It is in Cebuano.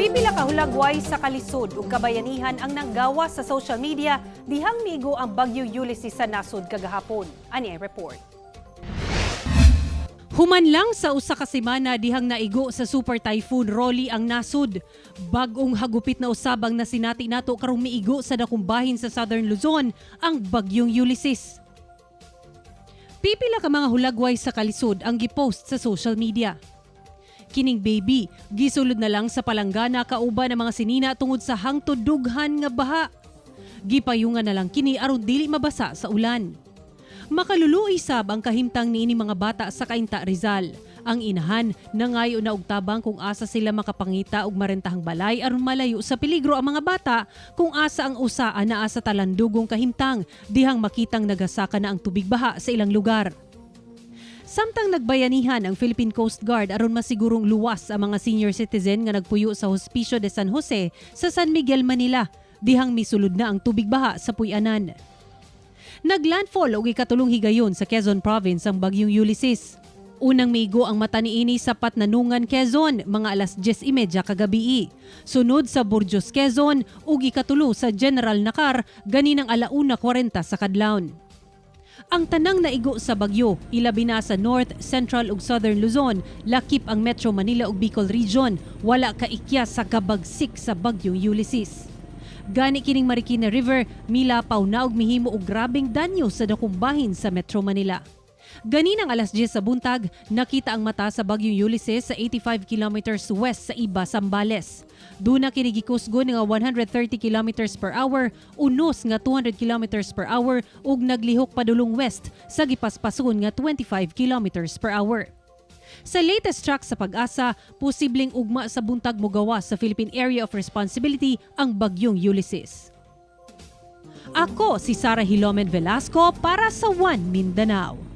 Pipila ka hulagway sa kalisod ug kabayanihan ang nanggawa sa social media dihang migo ang Bagyo Ulysses sa nasod kagahapon. Ani ang report. Human lang sa usa ka semana dihang naigo sa Super Typhoon Rolly ang nasod. Bag-ong hagupit na usab ang nasinati nato karong miigo sa dakong bahin sa Southern Luzon ang Bagyong Ulysses. Pipila ka mga hulagway sa kalisod ang gipost sa social media. Kining baby, gisulod na lang sa palanggana kauban ng mga sinina tungod sa hangtod dughan nga baha. Gipayungan na lang kini aron dili mabasa sa ulan. Makaluluoy sab ang kahimtang niini mga bata sa Cainta, Rizal. Ang inahan nangayo na og tabang kung asa sila makapangita og marentahang balay aron malayo sa peligro ang mga bata, kung asa ang usa anaa sa talandugong kahimtang dihang makitang nagasaka na ang tubig baha sa ilang lugar. Samtang nagbayanihan ang Philippine Coast Guard aron masigurong luwas ang mga senior citizen nga nagpuyo sa Hospicio de San Jose sa San Miguel, Manila, dihang misulod na ang tubig baha sa puy-anan. Naglandfall og ikatulong higayon sa Quezon Province ang Bagyong Ulysses. Unang migo ang mata niini sa Patnanungan, Quezon, mga alas 10:30 kagabii. Sunod sa Burgos, Quezon, ug ikatulo sa General Nakar ganinang 1:40 sa kadlawon. Ang tanang naigo sa bagyo, ilabi na sa North, Central ug Southern Luzon, lakip ang Metro Manila ug Bicol Region, wala kaikya sa kabagsik sa Bagyong Ulysses. Gani kining Marikina River milapaw na ug mihimo og grabeng danyo sa dakong bahin sa Metro Manila. Ganinang alas 10 sa buntag, nakita ang mata sa Bagyong Ulysses sa 85 kilometers west sa Iba, Zambales. Duna kini gikusgon nga 130 kilometers per hour, unos nga 200 kilometers per hour ug naglihok padulong west sa gipaspason nga 25 kilometers per hour. Sa latest track sa PAGASA, posibleng ugma sa buntag mogawas sa Philippine Area of Responsibility ang Bagyong Ulysses. Ako si Sara Hilomen Velasco para sa One Mindanao.